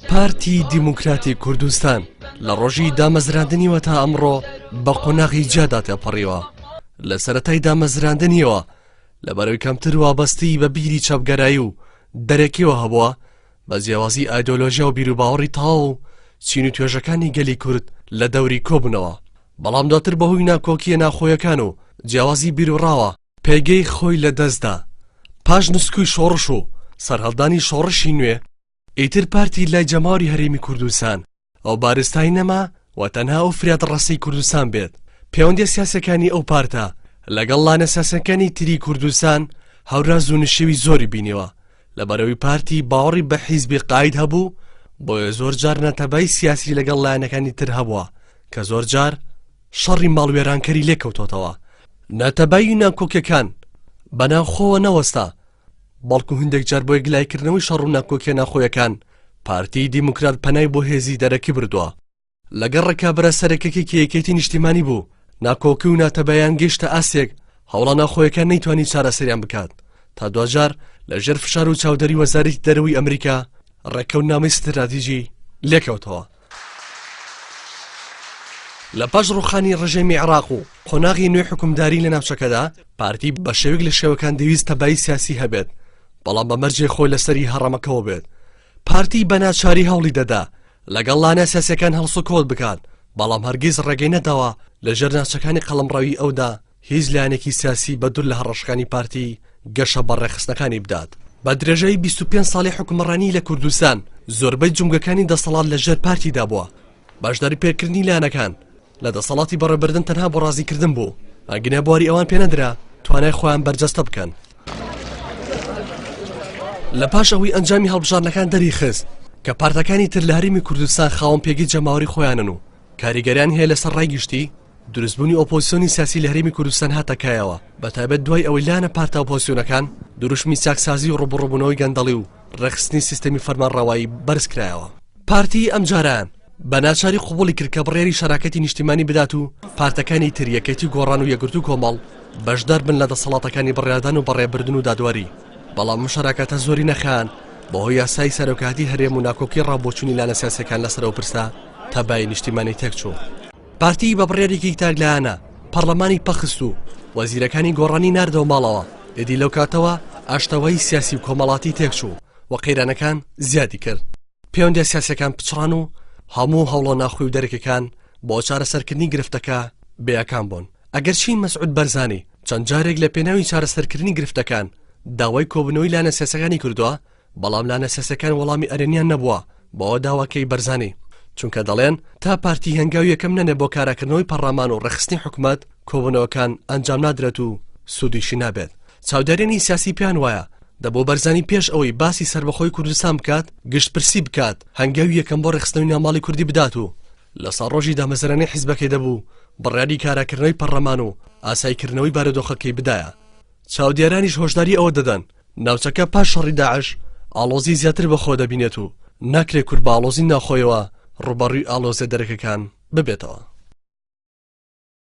پارتی دیموکراتی کوردستان لە ڕۆژی دامەزراندنیوە تا ئەمڕۆ بە قۆناغی جیادا تێپەڕیوە. لە سەرەتای دامەزراندنیەوە لەبەرەوەی کەمتر وابەستەیی بە بیری چەپگەرایی و دەرەکیەوە هەبووە، بە جیاوازی ئایدۆلۆژیا و بیروباوەڕی تەواو چین و توێژەکانی گەلی کورد لە دەوری کۆبوونەوە، بەڵام دواتر بەهۆی ناکۆکییە ناخۆیەکان و جیاوازی بیروڕاوە، پێگەی خۆی لەدەستدا. پاش نسکوی شۆڕش و سەرهەڵدانی شۆڕشی نوێ، ئیتر پارتی لای جەماوەری هەرێمی کوردستان ئەو بارستایی نەما و تەنها ئەو فریادڕەسی کوردستان بێت. پەیوەندیە سیاسیەکانی ئەو پارتە لەگەڵ لایەنە سیاسیەکانی تری کوردستان هەوراز و نشێوی زۆری بینیوە. لەبەرئەوەی پارتی باوەڕی بە حیزبی قائید هەبوو، بۆیە زۆر جار ناتەبایی سیاسی لەگەڵ لایەنەکانی تر هەبووە کە زۆر جار شەڕی ماڵوێرانکەری لێکەوتۆتەوە. ناتەبایی و ناکۆکیەکان بە ناوخۆوە نەوەستا، بەڵکو هەندێک جار بۆ یەکلایکردنەوەی شەڕ و ناکۆکیە ناخۆیەکان پارتی دیموکرات پەنای بۆ هێزی دەرەکی بردووە. لەگەڵ ڕکابەرە سەرەکیەکەی کە یەکێتی نیشتیمانی بوو، ناکۆکی و ناتەبایان گەیشتە ئاستێک هەوڵە ناوخۆیەکان نەیتوانی چارەسەریان بکات، تا دواجار لەژێر فشار و چاودێری وەزارەتی دەرەوەی ئەمریکا ڕێککەوتنامەی ستراتیجی لێکەوتەوە. لە پاش ڕووخانی ڕژێمی عێراق و قۆناغی نوێی حوکمداری لە ناوچەکەدا، پارتی بە شێوەیەک لە شێوەکان دەیویست تەبایی سیاسی هەبێت، بەڵام بە مەرجێ خۆی لەسەری هەڕەمەکەوە بێت. پارتی بە ناچاری هەوڵی دەدا لەگەڵ لایەنە سیاسیەکان هەڵسوکەوت بکات، بەڵام هەرگیز ڕێگەی نەداوە لە ژێر ناوچەکانی قەڵەمڕەوی ئەودا هیچ لایەنێکی سیاسی بە دوور لە هەڕەشەکانی پارتی گەشە بە ڕێکخستنەکانی بدات. بە درێژایی 25 ساڵی حوکمڕانی لە کوردستان زۆربەی جومگەکانی دەسەڵات لە ژێر پارتیدا بووە. بەشداری پێکردنی لایەنەکان لە دەسەڵاتی بەڕێوەبردن تەنها بۆ ڕازیکردن بوو، ئەگینا بواری ئەوان پێنەدرا توانای خۆیان بەرجەستە بکەن. لە پاش ئەوەی ئەنجامی هەڵبژاردنەکان دەریخست کە پارتەکانی تر لە هەرێمی کوردستان خاوەن پێگەی جەماوەری خۆیانن و کاریگەریان هەیە لەسەر ڕای گشتی، دروستبوونی ئۆپۆزسیۆنی سیاسی لە هەرێمی کوردستان هاتە کایەوە، بەتایبەت دوای ئەوەی لایەنە پارتە ئۆپۆزسیۆنەکان دروشمی چاکسازی و ڕووبەڕووبوونەوەی گەندەڵی و ڕێکخستنی سیستەمی فەرمانڕەوایی بەرزکرایەوە. پارتی ئەمجارەیان بە ناچاری قبوڵی کرد کە بڕیاری شەراکەتی نیشتیمانی بدات و پارتەکانی تر یەکێتی گۆڕان و یەکگرتوو کۆمەڵ بەشدار بن لە دەسەڵاتەکانی بڕیاردان و بەڕێبردن و دادوەری، بەڵام ئەم شەراکەتە زۆری نەخایاند بەهۆی یاسای سەرۆکایەتی هەرێم و ناکۆکی ڕاوبۆچوونی لایەنە سیاسیەکان لەسەر ئەو پرسە تەبایی نیشتیمانی تێکچوو. پارتی بە بڕیارێکی تاکلایەنە پەڕلەمانی پەخست و وەزیرەکانی گۆڕانی ناردەوە ماڵەوە، ئیدی لەو کاتەوە ئاشتەوایی سیاسی و کۆمەڵاتی تێکچوو و قەیرانەکان زیادی کرد. پەیوەندیە سیاسیەکان پچڕان و هەموو هەوڵە ناخۆی و دەرەکیەکان بۆ چارەسەرکردنی گرفتەکە بێئاکام بوون. ئەگەرچی مەسعود بەرزانی چەند جارێک لە پێناوی چارەسەرکردنی گرفتەکان داوای کۆبوونەوەی لایەنە سیاسیەکانی کردووە، بەڵام لایەنە سیاسیەکان وەڵامی ئەرێنیان نەبووە بۆ داواکەی بەرزانی، چونکە دەڵێن تا پارتی هەنگاوی یەکەم نەنێ بۆ کاراکردنەوەی پەڕڵەمان و ڕێکخستنی حکومەت کۆبوونەوەکان ئەنجام نادرێت و سوودیشی نابێت. چاودێرانی سیاسی پێیان وایە دەبوو بەرزانی پێش ئەوەی باسی سەربەخۆی کوردستان بکات گشتپرسی بکات، هەنگاوی یەکەم بۆ ڕێکخستنەوەی ناوماڵی کوردی بدات و لە ساڵڕۆژی دامەزرانی حیزبەکەی دەبوو بڕیاری کاراکردنەوەی پەڕڵەمان و ئاساییکردنەوەی بارودۆخەکەی بدایە. چاودێرانیش هۆشداری ئەوە دەدەن ناوچەکە پاش شەڕی داعش ئاڵۆزی زیاتر بەخۆوە دەبینێت و ناکرێ کورد بە ئاڵۆزی ناوخۆیەوە ڕووبەڕووی ئاڵۆزیە دەرەکەکان ببێتەوە.